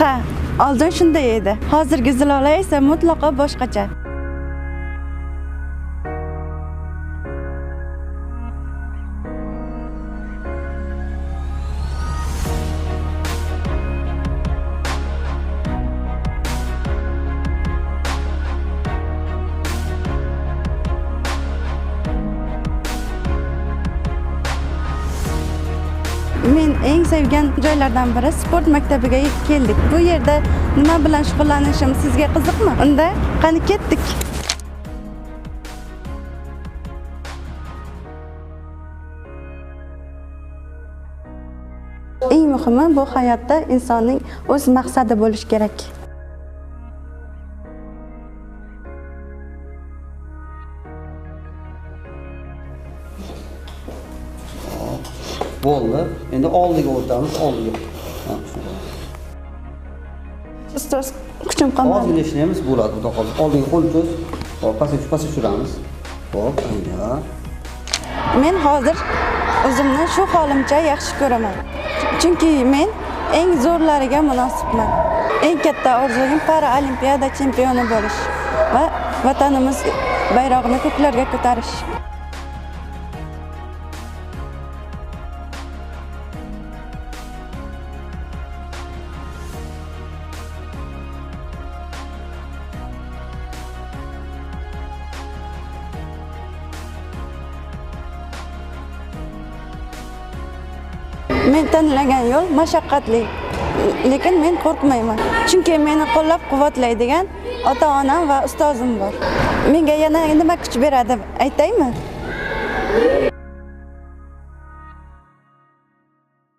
Ha, oldin shunday edi. Hozirgi Zilola esa mutlaqo boshqacha. Men eng sevgan joylardan biri sport maktabiga keldik. Bu yerda nima bilan shug'ullanishim sizga qiziqmi? Unda qani ketdik. Eng muhimi bu hayotda insonning o'z maqsadi bo'lishi kerak. Bo'ldi. Endi oldiga o'tamiz, oldiga. Ustoz, kuchim qolmadi. Ozgina ishlaymiz, bo'ladi, xudo xohlasa. Oldinga qo'l cho'z. Hop, pastga tushiramiz. Hop, aynan. Men hozir o'zimni shu holimcha yaxshi ko'raman. Chunki men eng zo'rlariga munosibman. Eng katta orzuyim paraolimpiada chempioni bo'lish va vatanimiz bayrog'ini ko'klarga ko'tarish. Men tanlagan yo'l mashaqqatli, lekin men qo'rqmayman. Chunki meni qo'llab-quvvatlaydigan ota-onam va ustozim bor. Menga yana nima kuch beradi, aytaymi?